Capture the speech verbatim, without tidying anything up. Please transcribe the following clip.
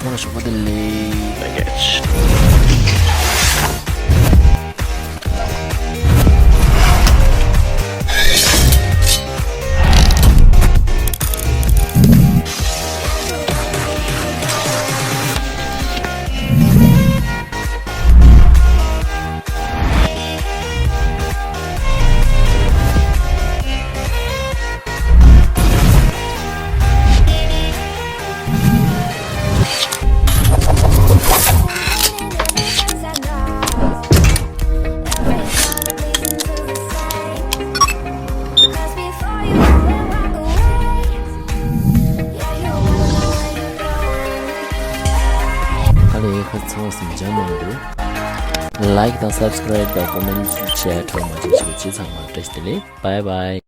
ལ་ཞོགས་པ་བདེ་ལེགས། ཨ་ལས་ཁ་ཚང་སེམས་ཅན་མང་འདུག་ལའིཀ་དང་སབ་སི་ཀ་རའིབ་དང་ཀོ་མེན་ཊི་ཤེར་ཐོག་མ་བྱེད་ཞིག་ཅི་ཚང་མ་བཀྲ་ཤིས་བདེ་ལེགས། བའི་བའི།